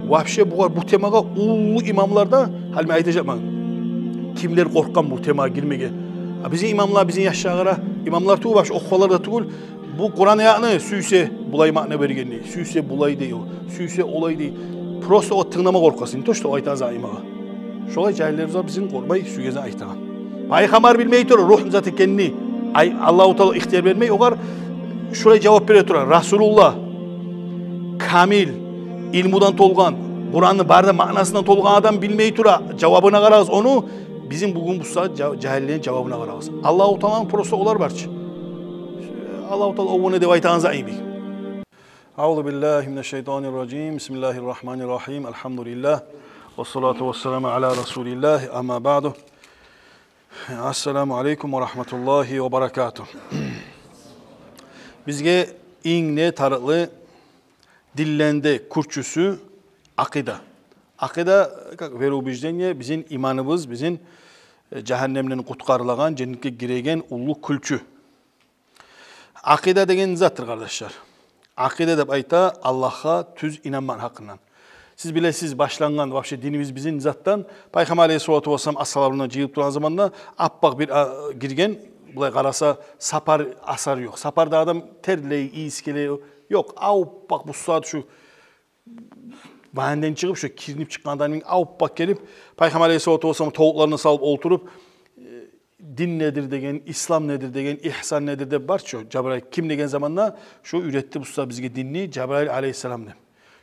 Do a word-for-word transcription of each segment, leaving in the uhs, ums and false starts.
Вообще бугъар, бу темагъа уллу имамлар да, гьали мен айтажакъман, кимлер къоркъгъан бу темагъа гирмеге. А бизин имамлар, бизин яшлар, имамлар тюгюл, вообще охугъанлар да тюгюл. Бу Къуран аятны сюйсе булай маъна берген дей, сюйсе булай дей о, сюйсе олай дей. Просто о тынглама къоркъасан, не то что о айтагъан затны аймагъа. Шолай жагьиллерибиз бар бизин къоркъмай сюйген затны айтагъан. Пайхаммар билмей тура ругьну зат экенни, ай, Аллагьу Таала ихтияр бермей огъар, шолай жавап бере тура Расулуллагь, камил илмудан толгъан, Къуранны бары да маънасындан толгъан адам билмей тура жавабына къарагъыз ону. Бизин бугюн бу сагьат жа-, жагьиллени жавабына къарагъыз. Аллагьу Тааланы просто олар бар чы. Аллагьу Таала о не деп айтагъан зат йимик. أعوذ بالله من الشيطان الرجيم. بسم الله الرحمن الرحيم. الحمد لله. والصلاة والسلام على رسول الله. أما بعد. السلام عليكم ورحمة الله وبركاته. Бизге инг де тарыкълы динлени де кюрчюсю акъида. Акъида, как вероубеждение, бизин иманыбыз, бизин, э, жагьаннемден къутгъарылагъан, женнетге гиреген уллу кюрчю. Акъида деген затдыр, къардашлар. Акъида деп айта Аллагьгъа тюз инанмакъны гьакъындан. Сиз билесиз, башлангъан вообще динибиз бизин затдан, Пайхаммар алейгьиссалату вассалам асгьабалар булан жыйылып турагъан заманда аппакъ бир, а, гирген, булай къараса, сапар асар ёкъ. Сапарда адам терлей, ийис геле, ёкъ, аппакъ, бу сагьат шу банден чыгъып, шу киринип чыкъгъан адамны аппакъ гелип, Пайхаммар алейгьиссалату вассалам тобукъларына салып олтуруп, э, дин недир деген, ислам недир деген, ихсан недир деп бар чы, Жабраил ким деген заманда, шу уьйретди бу сагьат бизге динни Жабраил алейгьиссалам деп.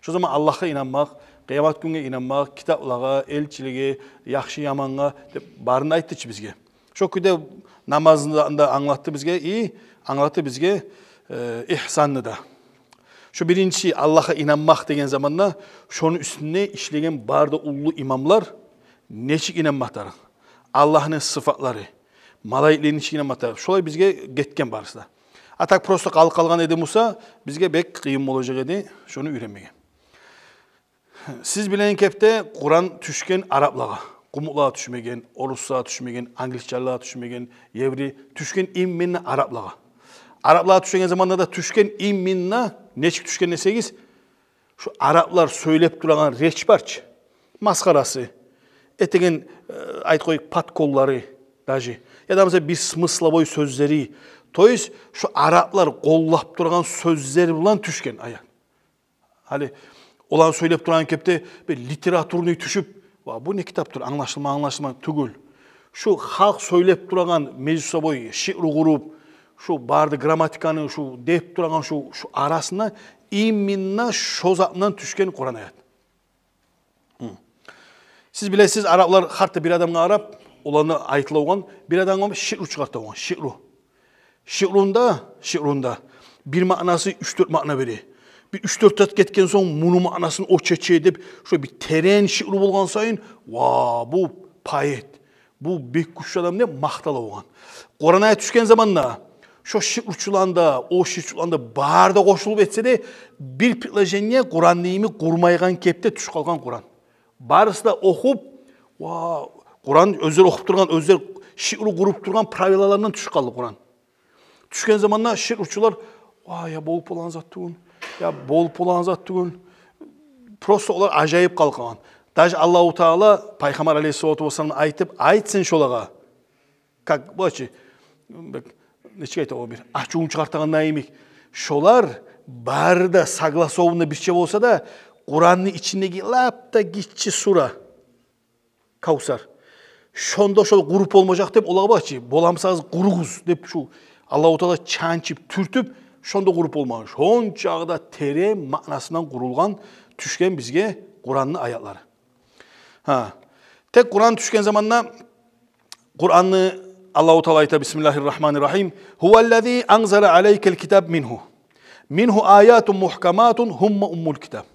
Шу заман Аллагьгъа инанмакъ, къыямат гюнге инанмакъ, китаплагъа, элчилеге, яхшы-ямангъа деп барын да айтды чы бизге. Шо кюйде намазны да англатды бизге, и англатды бизге, э, ихсанны да. Шо биринчи Аллагьгъа инанмакъ деген заманда, шону уьстюнде ишлеген бары да уллу имамлар нечик инанмакъ тарыкъ, Аллагьны сыфатлары, малайиклеге нечик инанмакъ тарыкъ, шолай бизге гетген барысы да. А так просто къалып къалгъан эди буса, бизге бек къыйын болажакъ эди шону уьйренмеге. Сиз билеген кепде Къуран тюшген араплагъа. Къумукълагъа тюшмеген, оруслагъа тюшмеген, англичанлагъа тюшмеген, еврей, тюшген именно араплагъа. Араплагъа тюшген заманда да тюшген именно, нечик тюшген десегиз, шу араплар сёйлеп турагъан речь бар чы, масхарасы, этеген, э, айтып къояйыкъ, подколлары даже, яда, масала, бир смысловой сёзлери, то есть шу араплар къоллап турагъан сёзлер булан тюшген аят. Гьали олар сёйлеп турагъан кепде бир литературный тюшюп, ва, бу не китаптыр, англашылма, англашылма тюгюл. Шу халкъ сёйлеп турагъан, между собой шиъру къуруп, шу бары да грамматиканы шу деп турагъан шу, шу арасына именно шо затдан тюшген Къуран аят. Гьы. Сиз билесиз, араплар, гьатта бир адамгъа къарап, оланы айтыла болгъан, бир адамгъа шиъру чыгъарта болгъан, шиъру. Шиърунда, шиърунда бир маънасы уьч-дёрт маъна бере. Бир уьч-дёрт зат гетген сонг, муну маънасын о чече деп, шо бир терен шиъру болгъан сайын, ва, бу поэт, бу бек гючлю адам деп макътала болгъан. Къуран аят тюшген заманда, шо шиъручуланы да, о шиъручуланы да бары да къошулуп этсе де, бир предложение Къуранны йимик къурмайгъан кепде тюшюп къалгъан Къуран. Барысы да охуп, ва, Къуран, оьзлер охуп тургъан, оьзлер шиъру къуруп тургъан правилаларындан тюшюп къалды Къуран. Тюшген заманда шиъручулар, ва, я болуп болагъан зат тюгюл, я болуп болагъан зат тюгюл. Просто олар ажайып къалып къалгъан. Даже Аллагьу Таала Пайхаммар алейгьиссалату вассаламгъа айтып, айтсын шолагъа. Как, булай чы, бек, нечик айта о, бир ачувун чыгъартагъанда йимик. Шолар бары да согласованно бирче болса да, Къуранны ичиндеги лап да гиччи сура, Кавсар, шонда шолай къуруп болмажакъ деп, олагъа, булай чы, боламсагъыз къуругъуз деп, шу Аллагьу Таала чанчып, тюртюп, шонда къуруп болмагъан. Шончакъы да терен маънасындан къурулгъан, тюшген бизге Къуранны аятлары. Гьа. Тек Къуран тюшген заманда Къуранны Аллагьу Таала айта: بسم الله الرحمن الرحيم. هو الذي أنزل عليك الكتاب منه، منه آيات محكمات هن أم الكتاب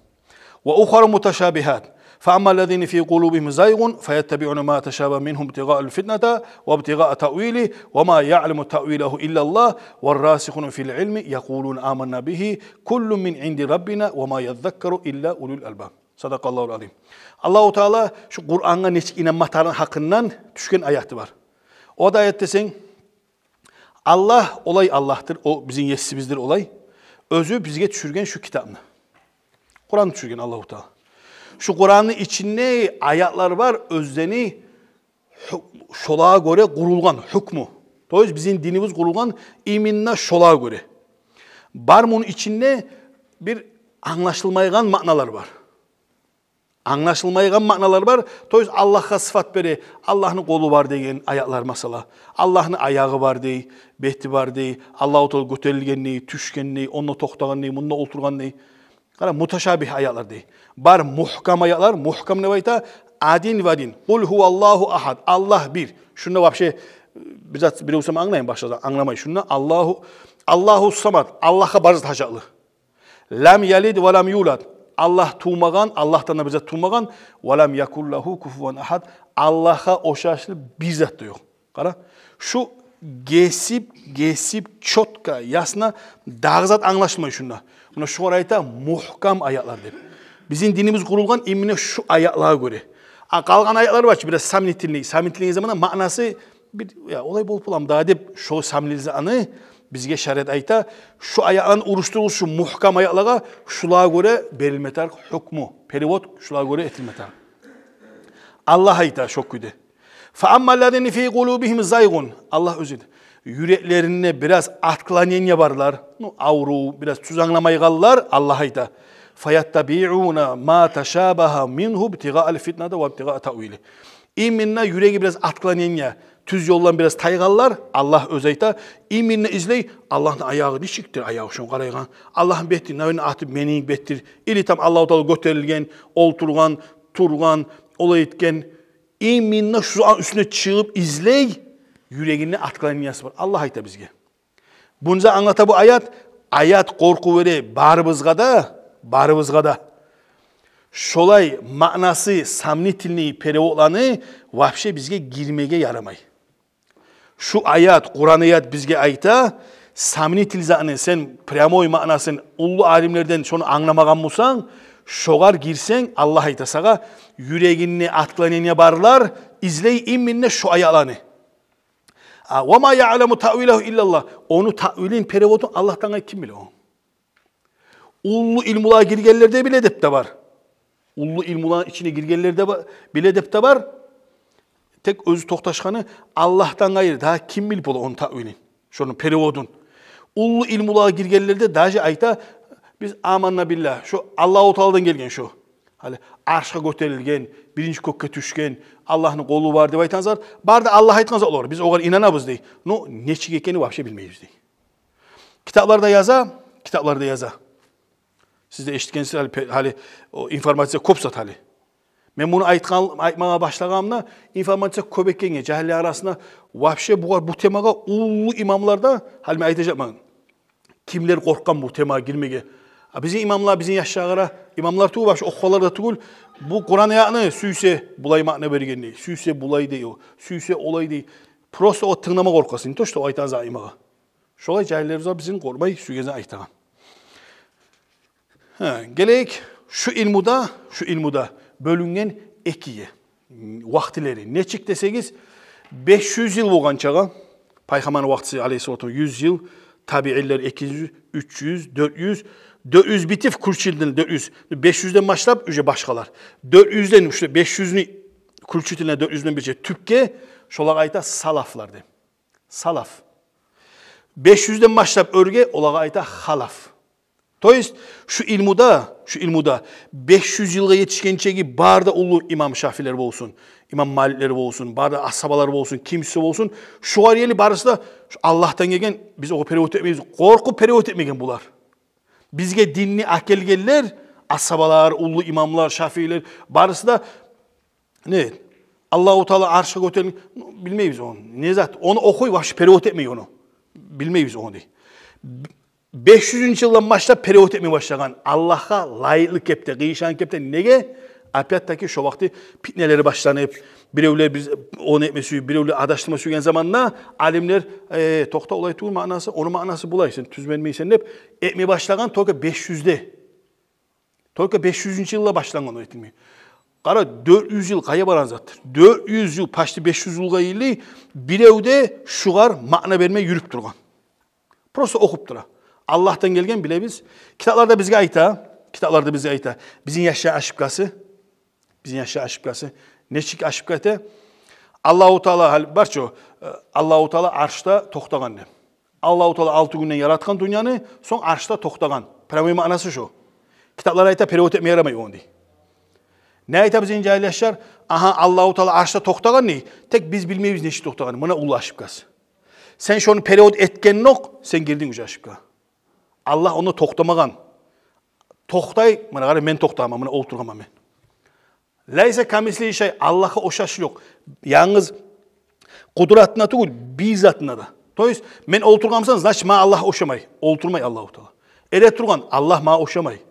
وأخر متشابهات فأما الذين في قلوبهم زيغ فيتبعون ما تشابه منه ابتغاء الفتنة وابتغاء تأويله وما يعلم تأويله إلا الله والراسخون في العلم يقولون آمنا به كل من عند ربنا وما يذكر إلا أولو الألباب. صدق الله العظيم. Аллагьу Таала шу Къурангъа нечик инанмакъ тарыгъыны гьакъындан тюшген аяты бар. О да аят десенг, Аллагь олай Аллагьдыр, о бизин Есибиздир олай. Оьзю бизге тюшюрген шу китапны. Къуранны тюшюрген Аллагьу Таала. Шу Къуранны ичинде аятлар бар, оьзлени гью-, шолагъа гёре къурулгъан гьюкмю. То есть бизин динибиз къурулгъан именно шолагъа гёре. Бар муну ичинде бир англашылмайгъан маъналар бар. Англашылмайгъан маъналар бар. То есть Аллагьгъа сыфат бере, Аллагьны къолу бар деген аятлар масала. Аллагьны аягъы бар дей, бети бар дей, Аллагьу Таала гётерилген дей, тюшген дей, онда токътагъан дей, мунда олтургъан дей. Къара, муташабигь аятлар дей. Бар мугькам аятлар, мугькам деп айта, один в один. Къул гьуваллагьу агьад, Аллагь бир. Шунда вообще, э, бир зат, бирев сама англайын башласа, англамай. Шунда Аллагьу, Аллагьу самад, Аллагьгъа бар зат гьажатлы. Лам ялид ва лам юлад. Аллагь тувмагъан, Аллагьдан да бир зат тувмагъан. Ва лам якун лагьу куфуван агьад. Аллагьгъа ошашлы бир зат да ёкъ. Къара, шу гесип, гесип, чётко, ясно, дагъы зат англашылмай шунда. Муна шугъар айта мугькам аятлар деп. Бизин динибиз къурулгъан именно шу аятлагъа гёре. А къалгъан аятлар бар чы, бираз сомнительный, сомнительный заманда маънасы бир, я, олай болуп боламы дагъы деп, шо сомнительный затны бизге шариат айта, шу аятланы урушдуругъуз шу мугькам аятлагъа, шулагъа гёре берилме тарыкъ гьюкмю, перевод шулагъа гёре этилме тарыкъ. Аллагь айта шо кюйде. Фа амма ллазина фи къулубигьим зайгъун. Аллагь оьзю айта. Юреклеринде бираз отклонение барлар, ну, аврув, бираз тюз англамайгъанлар, Аллагь айта. Фаяттабиуна ма ташабагьа мингьу ибтигъаал фитнати ва ибтигъаа таъвили. Именно юреги бираз отклонение, тюз ёлдан бираз тайгъанлар, Аллагь оьзю айта, именно излей, Аллагьны аягъы нечикдир, аягъы шону къарайгъан. Аллагьны бети, наверное, аты мени бетдир. Или там Аллагьу Таала гётерилген, олтургъан, тургъан, олай этген. Именно шу затны уьстюне чыгъып излей, юрегинде отклонениясы бар. Аллагь айта бизге. Буну да англата бу аят, аят къоркъув бере барыбызгъа да, барыбызгъа да. Шолай маънасы сомнительный переводланы вообще бизге гирмеге ярамай. Шу аят, Къуран аят бизге айта, сомнительный затны сен прямой маънасын уллу алимлерден шону англамагъан бусанг, шогъар гирсенг, Аллагь айта сагъа, юрегинде отклонение барлар, излей именно шу аятланы. А, ва ма яъламу таъвилагьу иллаллагь. Ону таъвилин, переводун Аллагьдан къайры ким биле ону? Уллу илмулагъа гиргенлер де биле деп де бар. Уллу илмуланы ичине гиргенлер де ба-, биле деп де бар. Тек оьзю токъташгъаны Аллагьдан къайры дагъы ким билип бола ону таъвилин, шону переводун? Уллу илмулагъа гиргенлер де даже айта, биз аманна биллагь, шо Аллагьу Тааладан гелген шо. Гьали аршгъа гётерилген, биринчи кёкге тюшген, Аллагьны къолу бар деп айтагъан зат, бары да Аллагь айтгъан зат олар. Биз огъар инанабыз дей. Но нечик экенин вообще билмейбиз дей. Китапларда яза, китапларда яза. Сиз де эшитгенсиз гьали, пе-, гьали о информация кёп зат гьали. Мен муну айтгъан, айтмагъа башлагъанымда, информация кёп экенге, жагьиллер арасында вообще бугъар, бу темагъа уллу имамлар да, гьали мен айтажакъман, кимлер къоркъгъан бу темагъа гирмеге. А бизин имамлар, бизин яшлагъа, имамлар тюгюл, вообще охугъанлар да тюгюл, бу Къуран аятны сюйсе булай маъна берген дей, сюйсе булай дей о, сюйсе олай дей. Просто о тынглама къоркъасан, не то что о айтагъан затны англамагъа. Шолай жагьиллерибиз бар бизин, къоркъмай сюйгенин айтагъан. Гьа, гелейик, шу илмуда, шу илмуда бёлюнген экиге вакътилери. Нечик десегиз, беш юз йыл болгъанчагъа, пайхаммарны вакътиси алейгьиссалату, юз йыл, табиинлер эки юз, уьч юз, дёрт юз, дёрт юз битип, включительно дёрт юз, беш юзден башлап уже башгъалар. Дёрт юзден, уьч, беш юзню включительно дёрт юзден бирче тюпге, шолагъа айта салафлар деп. Салаф. Беш юзден башлап оьрге, олагъа айта халаф. То есть шу илмуда, шу илмуда беш юз йылгъа етишгенчеги бары да уллу имам Шафилер болсун, имам Маликлер болсун, бары да асгьабалар болсун, кимси болсун, шулар ели барысы да шу Аллагьдан гелген, биз огъар перевод этмейбиз, къоркъуп перевод этмеген булар. Бизге динни алып гелгенлер, асгьабалар, уллу имамлар, Шафилер, барысы да не? Аллагьу Таала аршгъа гётерилген, билмейбиз ону. Не зат? Ону охуй, вообще перевод этмей ону. Билмейбиз ону дей. Беш юзюнчю йылдан башлап перевод этмей башлагъан. Аллагьгъа лайыкълы кепде, къыйышагъан кепде. Неге? Опять-таки шо вакъти питнелери башланып, биревлер биз ону этме сюй, биревлер адашдырма сюйген заманда алимлер, э, токъта, олай тюгюл маънасы, ону маънасы булай, сен тюз билмейсен деп, этмей башлагъан только беш юзде. Только беш юзюнчю йылда башлангъан о этилмей. Къара, дёрт юз йыл къайда баргъан затдыр? Дёрт юз йыл, почти беш юз йылгъа ерли бирев де шугъар маъна бермей юрюп тургъан. Просто охуп тура. Аллагьдан гелген, билебиз. Китапларда бизге айта, китапларда бизге айта. Бизин яшланы ошибкасы. Бизин яшлар ошибкасы. Нечик ошибка эте? Аллагьу Таала, гьали бар чы, э, Аллагьу Таала аршда токътагъан деп. Аллагьу Таала алты гюнден яратгъан дюньяны, сонг аршда токътагъан. Прямой маънасы шо. Китаплар айта, перевод этме ярамай ону дей. Не айта бизин жагьил яшлар? Агьа, Аллагьу Таала аршда токътагъан дей. Тек биз билмейбиз нечик токътагъанны. Муна уллу ошибкасы. Сен шону перевод этгенинг ёкъ, сен гирдинг уже ошибкагъа. Аллагь онда токътамагъан. Токътай, муна къара, мен токътагъанман, муна олтургъанман мен. Лайса камислигьи шай, Аллагьгъа ошашы ёкъ. Янгыз къудратына тюгюл, бир затына да. То есть, мен олтургъан бусам, значит, магъа Аллагь ошамай. Олтурмай Аллагьу Таала. Эретургъан, Аллагь магъа ошамай.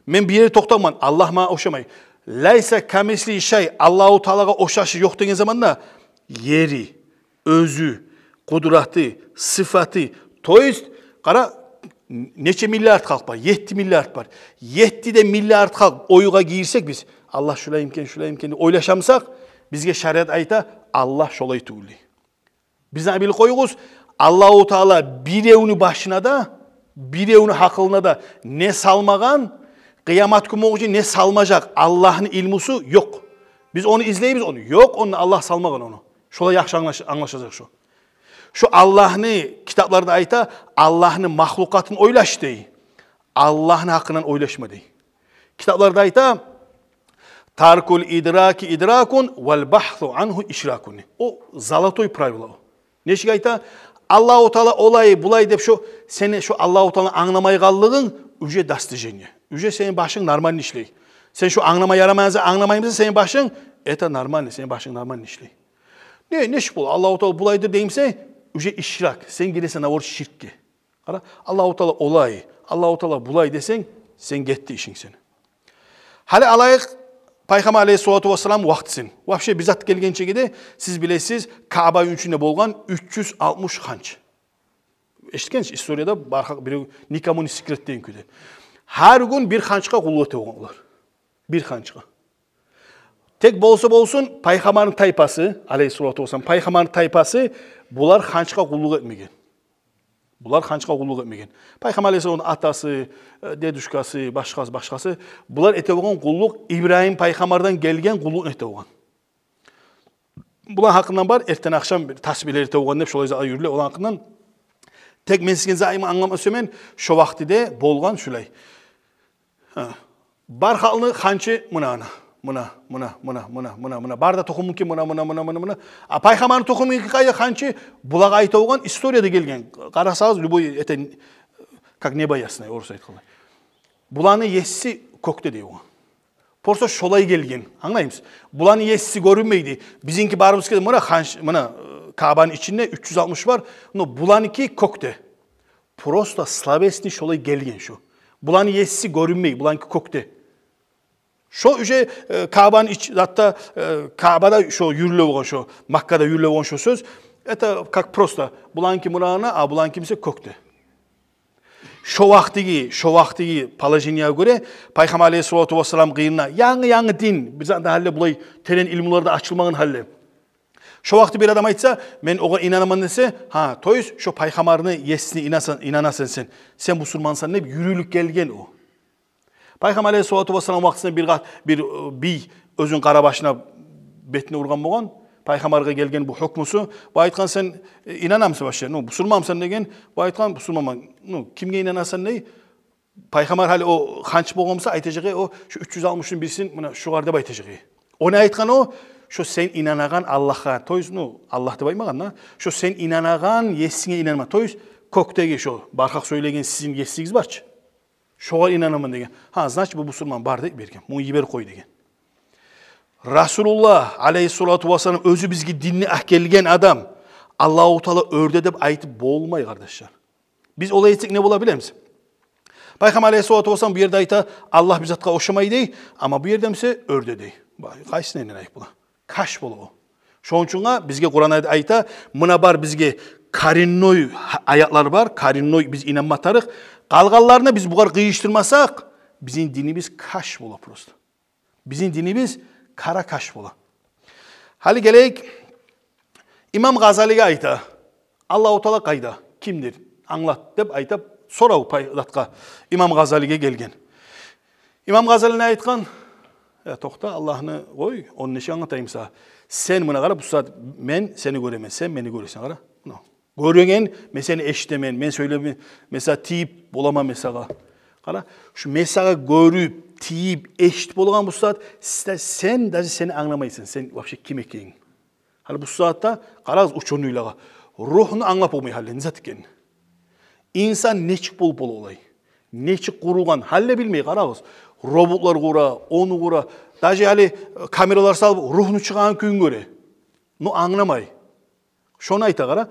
Мен бир ерде токътагъанман, Аллагь магъа ошамай. Лайса камислигьи шай, Аллагьу Таалагъа ошашы ёкъ деген заманда ери, оьзю, къудраты, сыфаты. То есть, къара, нече миллиард халкъ бар? Етти миллиард бар. Етти де миллиард халкъ ойгъа гирсек биз, Аллагь шулай экен, шулай экен деп ойлашамсакъ, бизге шариат айта, Аллагь шолай тюгюл дей. Биз билип къоюгъуз, Аллагьу Таала биревню башына да, биревню гьакъылына да не салмагъан, къыямат гюн болгъунча не салмажакъ, Аллагьны илмусу ёкъ. Биз ону излейбиз, ону. Ёкъ, ону Аллагь салмагъан ону. Шолай яхшы англаш-, англашажакъ шо. Шо Аллагьны, китапларда айта, Аллагьны махлукъатын ойлаш дей. Аллагьны гьакъындан ойлашма дей. Китапларда айта, таркул идраки идракун вал бахсу ангьу ишракун. О золотой правило. Нечик айта? Аллагьу Таала олай, булай деп шо, сени шо Аллагьу Тааланы англамай къаллыгъынг уже достижение. Уже сени башынг нормально ишлей. Сен шо англама ярамайса, англамаймысан, сени башынг, это нормально, сени башынг нормально ишлей. Не, нечик бола? Аллагьу Таала булайдыр деймисан, уже ишрак. Сен гиресен, наоборот, ширкге. Къара, Аллагьу Таала олай, Аллагьу Таала булай десенг, сен гетди ишинг сени. Гьали алайыкъ Пайхаммар алейгьиссалату вассалам вакътисин. Вообще бир зат гелгенчеге де, сиз билесиз, Каабаны ичинде болгъан уьч юз алтмыш ханч. Эшитгенсиз, историяда бар халкъ, бирев никому не секрет деген кюйде. Гьар гюн бир ханчгъа къуллукъ эте болгъан олар. Бир ханчгъа. Тек болса болсун, Пайхаммарны тайпасы, алейгьиссалату вассалам, Пайхаммарны тайпасы, булар ханчгъа къуллукъ этмеген. Булар ханчгъа къуллукъ этмеген. Пайхаммар алейгьиссаламны атасы, э, дедушкасы, башгъасы, башгъасы, булар эте болгъан къуллукъ Ибрагьим пайхаммардан гелген къуллукъну эте болгъан. Булар гьакъындан бар, эртен-ахшам бир тасбигьлер эте болгъан деп, шолай зат юрюле, олар гьакъындан. Тек мен сизге затны англатма сюемен, шо вакътиде болгъан шулай. Гьа. Бар халкъны ханчы муна, ана. Муна, муна, муна. Бар да тухумуки муна, муна, муна, муна, муна. А Пайхаммарны тухумуки къайда ханчы? Булагъа айта болгъан, историяда гелген. Къарасагъыз, любой, это как небо ясное, орус айтгъанда. Буланы еси кёкде дей болгъан. Просто шолай гелген. Англаймысыз? Буланы еси гёрюнмейди. Бизинки барыбызгъа да муна ханч-, муна, э, Каабаны ичинде уьч юз алтмыш бар. Но буланыки кёкде. Просто словесный шолай гелген шо. Буланы еси гёрюнмей, буланыки кёкде. Шо уже, э, Каабаны ич-, затда, э, Каабада шо юрюле болгъан шо, Маккада юрюле болгъан шо сёз. Это как просто, буланыки муна, а буланыки буса кёкде. Шо вакътиги, шо вакътиги положениеге гёре Пайхаммар алейгьиссалату вассалам къырыйына янгы-янгы дин, бир зат да гьали булай терен илмулар да ачылмагъан гьали. Шо вакъти бир адам айтса, мен огъар инанаман десе, гьа, то есть шо Пайхаммарны есине инанасан, инанасан сен, сен бусурмансан деп юрюлюп гелген о. Пайхаммар алейгьиссалату вассалам вакътисинде бир къат-, бир, э, бий оьзюню къарабашына, бетине ургъан болгъан. Пайхаммаргъа гелген бу гьукмусу. Бу айтгъан: «Сен, э, инанамысан вообще? Ну, бусурманмысан?» — деген. Бу айтгъан: «Бусурманман». «Ну, кимге инанасан?» — дей. Пайхаммар гьали о ханч болгъан буса, айтажакъ эди, о, шу уьч юз алтмышны бирисин муна шугъар деп айтажакъ эди. О не айтгъан о? Шо сен инанагъан Аллагьгъа, то есть, ну, Аллагь деп айтмагъан да, шо сен инанагъан есинге инанма. То есть, кёкдеги шо, бар халкъ сёйлеген сизин есигиз бар чы. Шогъар инанаман деген. Гьа, значит, бу бусурман бар деп берген. Муну йиберип къой деген. Расулуллагь алейгьиссалату вассалам оьзю бизге динни алып гелген адам Аллагьу Таала оьрде деп айтып болмай, къардашлар. Биз олай этсек не бола билемиз? Пайхаммар алейгьиссалату вассалам бу ерде айта, Аллагь бир затгъа ошамай дей, амма бу ерде буса оьрде дей. Бай, къайсына инанайыкъ була? Каш бола о. Шону учун да бизге Къуран айта, муна бар бизге коренной аятлар бар, коренной биз инанма тарыкъ. Къалгъанларына биз бугъар къыйышдырмасакъ, бизин динибиз каш бола просто. Бизин динибиз къара каш бола. Гьали гелейик, имам Гъазалиге айта, Аллагьу Таала къайда, кимдир, англат деп айтып, сорав пай-, затгъа, имам Гъазалиге гелген. Имам Гъазали не айтгъан? Я, токъта, Аллагьны къой, ону нечик англатайым сагъа? Сен муна къара, бу сагьат мен сени гёремен, сен мени гёресен, къара. Муна. Гёреген, мен сени эшитемен, мен сёйлеме, мен сагъа тийип боламан, мен сагъа. Къара, шу мен сагъа гёрюп, тийип, эшитип болагъан бу сагьат, сен, сен даже сени англамайсан, сен вообще ким экенинг. Гьали бу сагьатда къарагъыз учёныйлагъа. Ругьну англап болмай гьали не зат экенин. Инсан нечик болуп бола олай? Нечик къурулгъан? Гьали билмей, къарагъыз. Роботлар къура, ону къура. Даже гьали, э, камералар салып, ругьну чыгъагъан кюйюн гёре. Но англамай. Шону айта, къара.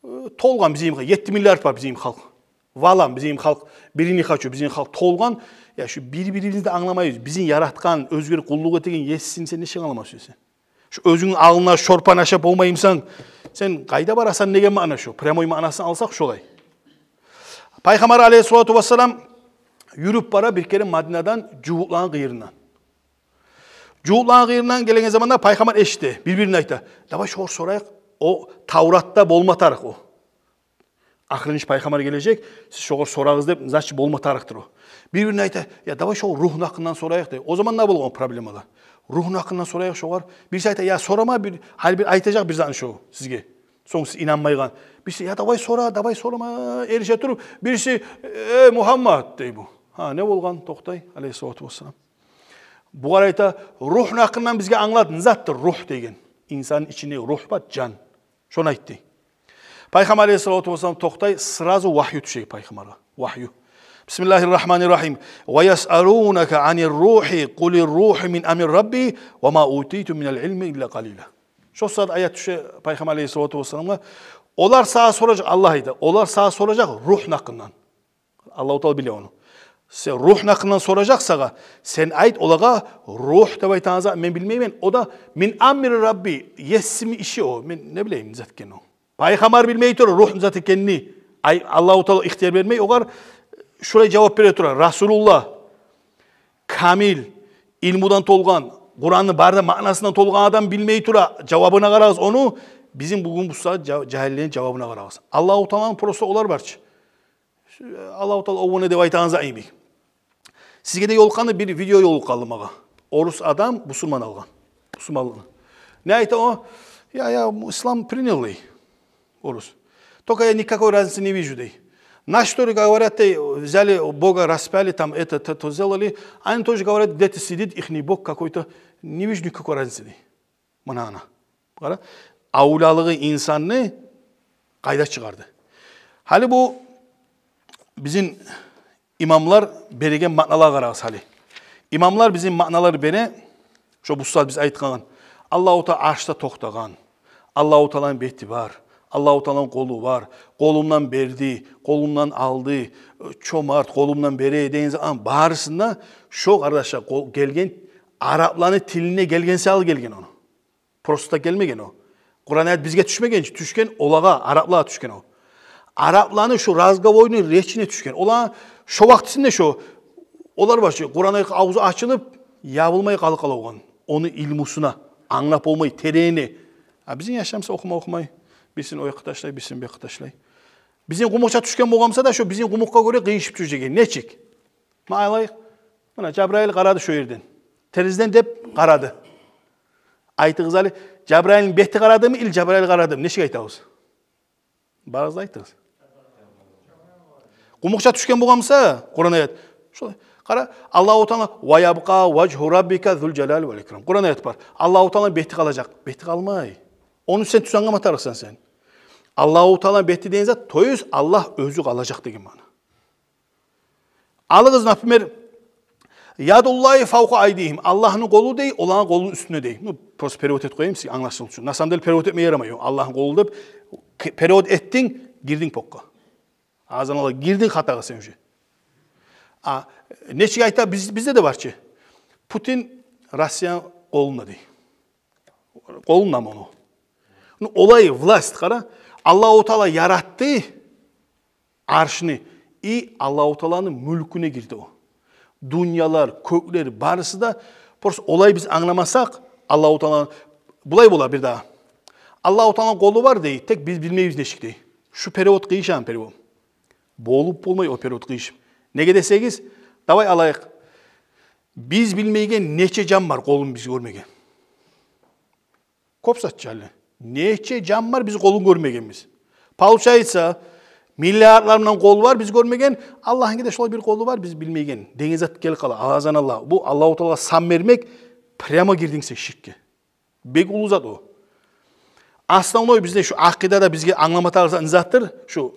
Э, толгъан бизин халкъ, етти миллиард бар бизин халкъ. Валам бизин халкъ, бири не хочу, бизин халкъ толгъан. Я шу бир-бирибизни де англамайбыз. Бизин яратгъан, оьзюне къуллукъ этеген есин сен нечик англамас сен? Шу оьзюнгню алдына шорпаны ашап болмаймысан, сен къайда барасан деген маъна шу. Прямой маънасын алсакъ шолай. Пайхаммар алейгьиссалату вассалам юрюп бара бир керен Мадинадан жугьутланы къырыйындан. Жугьутланы къырыйындан гелеген заманда пайхаммар эшите, бир-бирине айта: «Давай шогъар сорайыкъ, о Тавратда болма тарыкъ о. Ахырынчы пайхаммар гележек, сиз шогъар сорагъыз деп, значит, болма тарыкъдыр о». Бир-бирине айта: «Я, давай шо ругьну гьакъындан сорайыкъ», — деп. О заман не болгъан проблемалар? «Ругьну гьакъындан сорайыкъ шогъар». Бириси айта: «Я, сорама, бир, гьали бир айтажакъ бир затны шо сизге. Сонг сиз инанмайгъан». Бириси: «Я, давай сора, давай сорама», — эрише туруп, бириси: «Э, Мугьаммад», — дей бу. Гьа, не болгъан? Токътай, алейгьиссалату вассалам. Бугъар айта: «Ругьну гьакъындан бизге англат, не затдыр ругь деген?» Инсанны ичинде ругь бар, жан. Шону айт дей. Пайхаммар алейгьиссалату вассалам токътай, сразу вагью тюше пайхаммаргъа. Вагью. Бисмиллагьир рагьманир рагьим. «Ва ясъалунака анир ругьи, къулир ругьу мин амри рабби, ва ма утитум минал илми илла къалила». Шо сагьат аят тюше пайхаммар алейгьиссалату вассаламгъа. Олар сагъа соражакъ, Аллагь айта, олар сагъа соражакъ ругьну гьакъындан. Аллагьу Таала биле ону. Сен ругьну гьакъындан соражакъ сагъа, сен айт олагъа: «Ругь деп айтагъан зат мен билмеймен, о да мин амри рабби, есимни иши о, мен не билейим не зат экен о». Пайхаммар билмей тура ругь не зат экенни. Ай, Аллагьу Таала ихтияр бермей огъар, шулай жавап бере тура Расулуллагь. Камил, илмудан толгъан, Къуранны бары да маънасындан толгъан адам билмей тура жавабына къарагъыз ону. Бизин бугюн бу сагьат жа-, жагьиллени жавабына къарагъыз. Аллагьу Тааланы просто олар барчы. Аллагьу Таала о, о не деп айтагъан зат йимик. Сизге де ёлукъгъанда бир видео ёлукъгъанды магъа. Орус адам, бусурман алгъан. Бусурманлыкъны. Не айта о? «Я, я ислам принял», — дей. Орус. «Только я никакой разницы не вижу», — дей. «Наши, что ли, говорят, — дей, — взяли Бога, распяли, там это, то, то сделали. Они тоже говорят, где-то сидит ихний Бог какой-то. Не вижу никакой разницы», — дей. Муна ана. Къара, авлиялыгъы инсанны къайда чыгъарды. Гьали бу бизин имамлар береген маъналагъа къарагъыз гьали. Имамлар бизин маъналар бере, шо бу сагьат биз айтгъан. Аллагьу Таала аршда токътагъан. Аллагьу Тааланы бети бар. Аллагьу Тааланы къолу бар. Къолундан берди, къолундан алды, чомарт, къолундан бере деген затны барысын да шо, къардашлар, къол-, гелген арапланы тилине гелген саялы гелген ону. Просто гелмеген о. Къуран аят бизге тюшмеген чи, тюшген олагъа, араплагъа тюшген о. Арапланы шо разговорный речине тюшген. Олар шо вакътисинде шо, олар барчы, Къуран аят авзу ачылып, ябылмай къалып къала болгъан. Ону илмусуна, англап болмай, теренине. А бизин яшлар буса охума охумай, бирисин о якъгъа ташлай, бирисин бу якъгъа ташлай. Бизин къумукъча тюшген болгъан буса да, шо бизин къумукъгъа гёре къыйышып тюшеген. Нечик? Ма алайыкъ. Муна Жабрайыл къарады шо ерден. Терезеден деп къарады. Айтыгъыз гьали, Жабрайылны бети къарадымы или Жабрайыл къарадымы? Нечик айтабыз? Барыгъыз да айтыгъыз. Къумукъча тюшген болгъан буса Къуран аят. Шолай. Къара, Аллагьу Таала: «Ва ябкъа важгьу раббика зул жалали вал икрам». Къуран аят бар. Аллагьу Тааланы бети къалажакъ. Бети къалмай. Ону сен тюз англама тарыкъсан сен. Аллагьу Тааланы бети деген зат, то есть Аллагь оьзю къалажакъ деген маъна. Алыгъыз, например, «Ядуллагьи фавкъа айдигьим». Аллагьны къолу дей, оланы къолуну уьстюнде дей. Ну, просто перевод этип къояйым сизге англашылсын учун. На самом деле перевод этме ярамай о. Аллагьны къолу деп к-, перевод этдинг, гирдинг покъгъа. Азан ала гирдинг хатагъа сен уже. А нечик айта, биз, бизде де бар чы. Путин Россияны къолунда дей. Къолунда муну. Ну, олай власть, къара. Аллагьу Таала яратды аршны, и Аллагьу Тааланы мюлкюне гирди о. Дюньялар, кёклер, барысы да, просто олай биз англамасакъ, Аллагьу Тааланы, булай бола бир дагъы. Аллагьу Тааланы къолу бар дей, тек биз билмейбиз нечик дей. Шу перевод къыйышгъан перевод. Болуп болмай о перевод къыйышып. Неге десегиз, давай алайыкъ. Биз билмейген нече жан бар, къолун биз гёрмеген. Кёп зат чы гьали. Нече жан бар, биз къолун гёрмегенбиз. Получается, миллиардлар булан къолу бар, биз гёрмеген, Аллагьны да шолай бир къолу бар, биз билмейген деген зат гелип къала. Агъазаналлагь. Бу Аллагьу Таалагъа сан бермек, прямо гирдинг сен ширкге. Бек уллу зат о. Основной бизде шу акъидада бизге англама тарыкъ зат не затдыр? Шу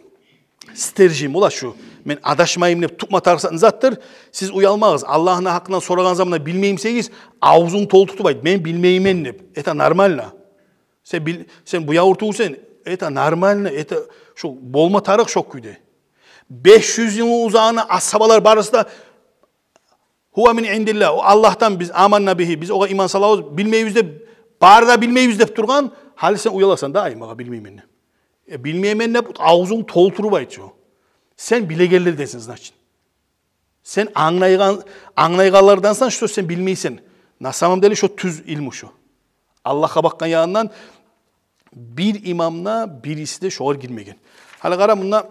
стержень бола шу. Мен адашмайым деп тутма тарыкъ зат не затдыр? Сиз уялмагъыз. Аллагьны гьакъындан сорагъан заманда билмеймисегиз, авзунгну толтуртуп айт: «Мен билмеймен», — деп. Это нормально. Сен бил-, сен бу явур тюгюлсен. Это нормально. Это шу болма тарыкъ шо кюйде. Беш юз йылны узагъына асгьабалар барысы да «Гьува мин индиллагь», о Аллагьдан, биз «аманна бигьи», биз огъар иман салабыз, билмейбиз деп, бары да билмейбиз деп тургъан, гьали сен уяласан да: «Ай, магъа билмеймен», — деп. Э, билмеймен деп авзунгну толтуруп айт чы. Сен билегенлерденсен, значит. Сен англайгъан, англайгъанлардансан, что сен билмейсен. На самом деле шо тюз илму шо. Аллагьгъа бакъгъан янындан бир имам да, бириси де шогъар гирмеген. Гьали къара, мунда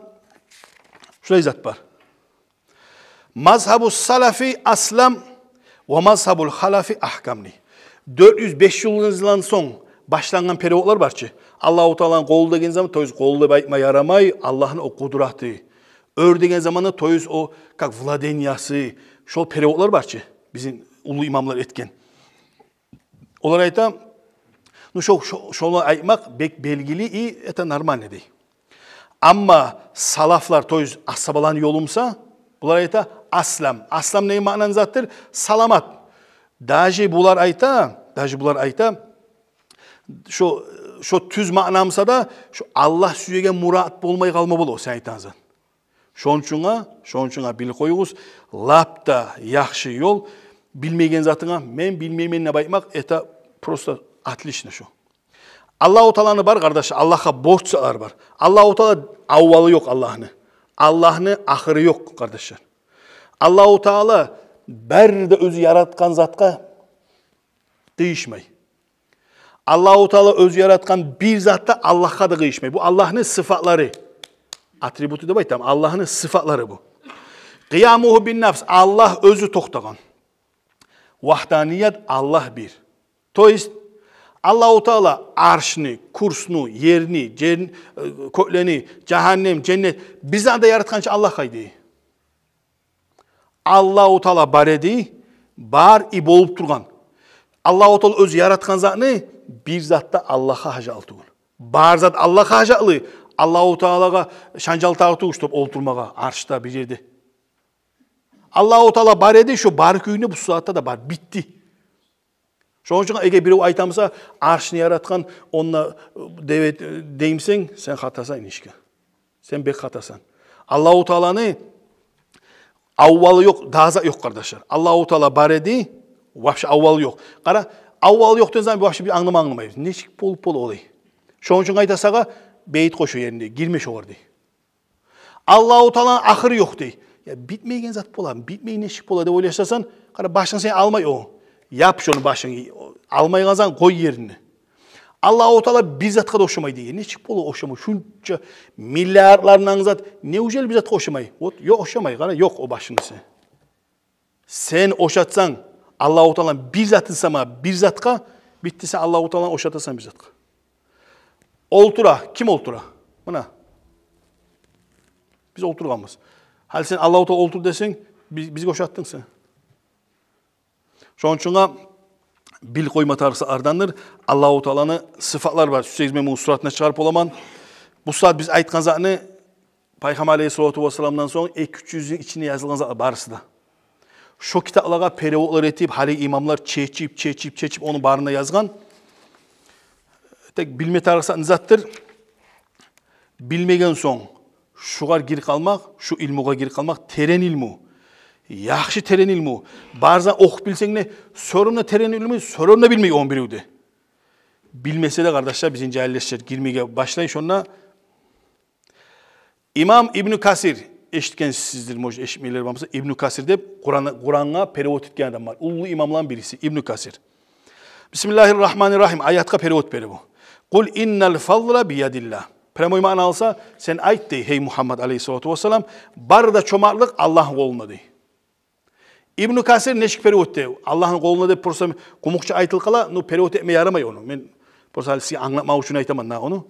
шулай зат бар. «Мазгьабу салафи аслам ва мазгьабул халафи агькам», — дей. Дёрт юз, беш юз йылдан сонг башлангъан переводлар бар чы. Аллагьу Тааланы къолу деген заман, то есть къолу деп айтма ярамай, Аллагьны о къудраты. Оьр деген заманда, то есть о как владениясы, шол переводлар бар чы, бизин уллу имамлар этген. Олар айта, ну, шо-, шо-, шону айтмакъ бек белгили, и это нормально, дей. Амма салафлар, то есть асгьабаланы ёлу буса, булар айта аслам. Аслам не маънаны затдыр? Саламат. Даже булар айта, даже булар айта, шо, шо тюз маъна буса да, шо Аллагь сюеген мурат болмай къалма бола о сен айтагъан зат. Шону учунгъа, шону учунгъа билип къоюгъуз, лап да яхшы ёл, билмеген затынга «мен билмеймен» деп айтмакъ, это просто отлично шо. Аллагьу Тааланы бар, къардаш, Аллагьгъа борчлар бар. Аллагьу Таала аввалы ёкъ Аллагьны. Аллагьны ахыры ёкъ, къардашлар. Аллагьу Таала бары да оьзю яратгъан затгъа къыйышмай. Аллагьу Таала оьзю яратгъан бир зат да Аллагьгъа да къыйышмай. Бу Аллагьны сыфатлары. Атрибуту деп айтаман. Аллагьны сыфатлары бу. Къиямугьу бин нафс. Аллагь оьзю токътагъан. Вагьданият, Аллагь бир. То есть Аллагьу Таала аршны, курсну, ерни, жер-, э, кёклени, жагьаннем, женнет, бир зат да яратгъан чы Аллагь къайда? Аллагьу Таала бар эди, бар и болуп тургъан. Аллагьу Таала оьзю яратгъан затны, бир зат да Аллагьгъа гьажатлы тюгюл. Бар зат Аллагьгъа гьажатлы, Аллагьу Таалагъа шанжал тагъып тюгюл, чтоб олтурмагъа аршда бир ерде. Аллагьу Таала бар эди, шо бар кюйде бу сагьатда да бар, битди. Шону учун эгер бирев айта буса, аршны яратгъан онда, э, деп, э, деймисен, сен хатасан, инишка. Сен бек хатасан. Аллагьу Тааланы аввалы ёкъ, дагъы зат ёкъ, къардашлар. Аллагьу Таала бар эди, вообще аввалы ёкъ. Къара, аввалы ёкъ деген заман вообще бир англама англамайбыз. Нечик болуп бола олай? Шону учун айта сагъа, бейит къош о еринде, гирме шогъар дей. Аллагьу Тааланы ахыры ёкъ дей. Я, битмейген зат бола, битмей нечик бола деп ойлашасан, къара, башынг сени алмай о. Яп шону башынгны, алмайгъан затны къой ерине. Аллагьу Таала бир затгъа да ошамай дей. Нечик бола ошамай? Шунча миллиардлар булан зат, неужели бир затгъа ошамай? Вот, ёкъ, ошамай, къара, ёкъ о башынгны сени. Сен ошатсанг Аллагьу Тааланы бир затын сама, бир затгъа, битди, сен Аллагьу Тааланы ошатасан бир затгъа. Олтура, ким олтура? Муна. Биз олтургъанбыз. Гьали сен Аллагьу Таала олтур десенг, биз, бизге ошатдынг сен. Шону учунгъа билип къойма тарыкъ затлардандыр. Аллагьу Тааланы сыфатлары бар. Сюйсегиз, мен муну суратына чыгъарып боламан. Бу сагьат биз айтгъан затны Пайхаммар алейгьиссалату вассаламдан сонг эки-уьч юз йылны ичинде язылгъан затлар барысы да. Шо китаплагъа переводлар этип, гьали имамлар чечип, чечип, чечип, ону барын да язгъан. Тек билме тарыкъ зат не затдыр? Билмеген сонг, шугъар гирип къалмакъ, шу илмугъа гирип къалмакъ, терен илму. Яхшы терен илму. Барза охуп билсенг де, сорун да терен илму, сорун да билмей он бирев де. Билмесе де, къардашлар, бизин жагьиллешлер гирмеге башлай шонда. Имам Ибну Касир, эшитгенсиздир, может, эшитмегенлер бар буса, Ибну Касир деп Къуран, Къурангъа перевод этген адам бар. Уллу имамланы бириси, Ибну Касир. Бисмиллагьир рагьманир рагьим аятгъа перевод бере бу. «Къул иннал фадла биядиллагь». Прямой маъна алса, сен айт дей, гьей Мугьаммад алейгьиссалату вассалам, бары да чомартлыкъ Аллагьны къолунда дей. Ибну Касир нечик перевод эте? Аллагьны къолунда деп просто къумукъча айтылып къала, ну, перевод этме ярамай ону. Мен просто гьали сизге англатмакъ учун айтаман да ону.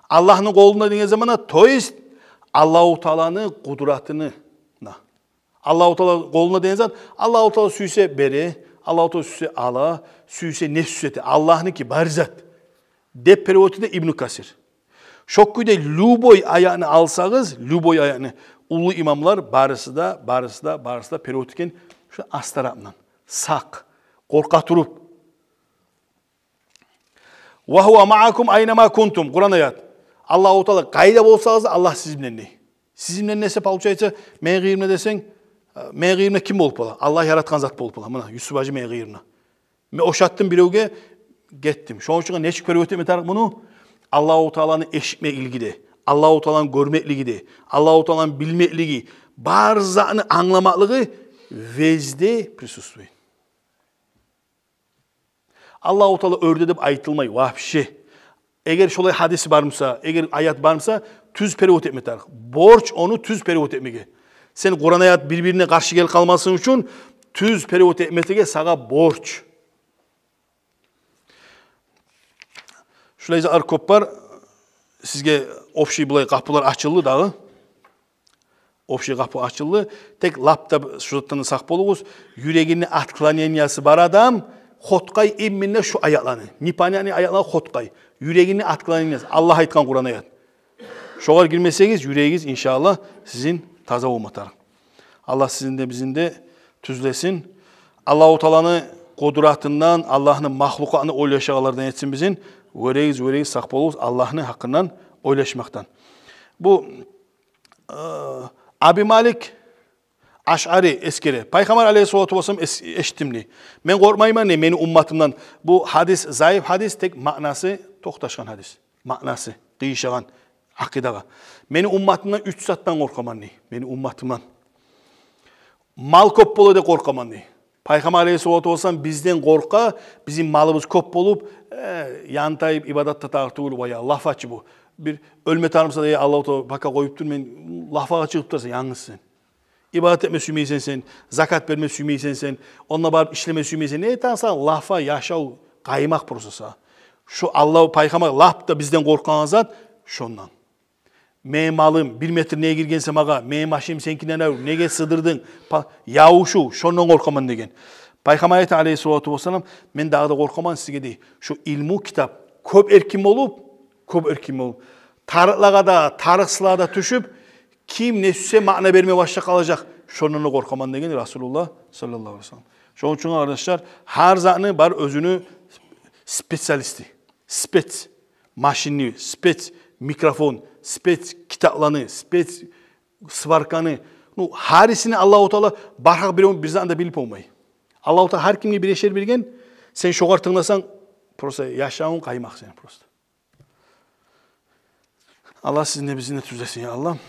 Аллагьны къолунда деген заманда, то есть Аллагьу Тааланы къудратыны, на. Аллагьу Таала къолунда деген зат, Аллагьу Таала сюйсе бере, Аллагьу Таала сюйсе ала, сюйсе не сюйсе эте. Аллагьныки бар зат деп перевод эте Ибну Касир. Шо кюйде любой аятны алсагъыз, любой аятны, уллу имамлар барысы да, барысы да, барысы да перевод этген шо аз тарапындан. Сакъ, къоркъа туруп. «Ва гьува маъакум айна ма кунтум». Къуран аят. Аллагьу Таала къайда болсагъыз да, Аллагь сизин булан дей. Сизин булан десе, получается, мени къырыйымда десенг, э, мени къырыйымда ким болуп бола? Аллагь яратгъан зат болуп бола. Муна, Юсуп гьажи мени къырыйымда. Мен ошатдым биревге, гетдим. Шону учун нечик перевод этме тарыкъ муну? Аллагьу Тааланы эшитмеклиги де, Аллагьу Тааланы гёрмеклиги де, Аллагьу Тааланы билмеклиги, бар затны англамакълыгъы везде присутствует. Аллагьу Таала оьрде деп айтылмай вообще. Эгер шолай гьадис бар буса, эгер аят бар буса, тюз перевод этме тарыкъ. Борч ону тюз перевод этмеге. Сен Къуран аят бир-бирине къаршы гелип къалмасын учун тюз перевод этмеге сагъа борч. Шулай затлар кёп бар. Сизге общий булай къапулар ачылды дагъы. Общий къапу ачылды. Тек лап да шо затдан да сакъ болугъуз. Юрегинде отклонениясы бар адам хоткъай именно шо аятланы. Непонятный аятланы хоткъай. Юрегинде отклонениясы. Аллагь айтгъан Къуран аят. Шогъар гирмесегиз, юрегигиз, иншааллагь, сизин таза болма тарыкъ. Аллагь сизин де, бизин де тюзлесин. Аллагьу Тааланы къудратындан, Аллагьны махлукъатны ойлашагъанлардан этсин бизин. Вёрегиз, вёрегиз, сакъ болугъуз Аллагьны гьакъындан ойлашмакъдан. Бу, э, Аби Малик Ашъари эсгере. Пайхаммар алейгьиссалату вассалам эс-, эшитдим дей. Мен къоркъмайман дей мени умматымдан. Бу гьадис заиф гьадис, тек маънасы токъташгъан гьадис. Маънасы къыйышагъан акъидагъа. Мени умматымдан уьч затдан къоркъаман дей. Мени умматымдан. Мал кёп бола деп къоркъаман дей. Пайхаммар алейгьиссалату вассалам бизден къоркъа, бизин малыбыз кёп болуп, э, янтайып ибадатда тартылып, вая, лаф ачы бу. Бир оьлме тарыкъ буса да, я Аллагьу Таала, бака къоюп тур, мен лафгъа чыгъып турасан янгыз сен. Ибадат этме сюймейсен сен, закат берме сюймейсен сен, онда барып ишлеме сюймейсен. Не этесен, лафгъа яшав къаймакъ просто сагъа. Шо Аллагь, пайхаммар лап да бизден къоркъагъан зат шондан. Мени малым бир метр неге гиргенсе магъа, мени машинам сеникинден авур, неге сыдырдынг? Па-, явушув, шондан къоркъаман деген. Пайхаммар айта алейгьиссалату вассалам, мен дагъы да къоркъаман сизге дей. Шо илму китап кёп эркин болуп, кёп эркин болуп, тарыкълагъа да, тарыкъсызлагъа да тюшюп, ким не сюйсе маъна берме башлап къалажакъ. Шондан да къоркъаман деген Расулуллагь саллаллагьу алейгьи ва саллам. Шону учун, къардашлар, гьар затны бар оьзюню специалисти. Спец машинни, спец микрофон, спец китапланы, спец сварканы. Ну, гьарисини Аллагьу Таала бар гьакъ биревню бир затны да билип болмай. Аллагьу Таала гьар кимге бирер шей берген, сен шогъар тынгласанг, просто яшавунг къаймакъ сени просто. Аллагь сизин де, бизин де тюзлесин, я Аллагь.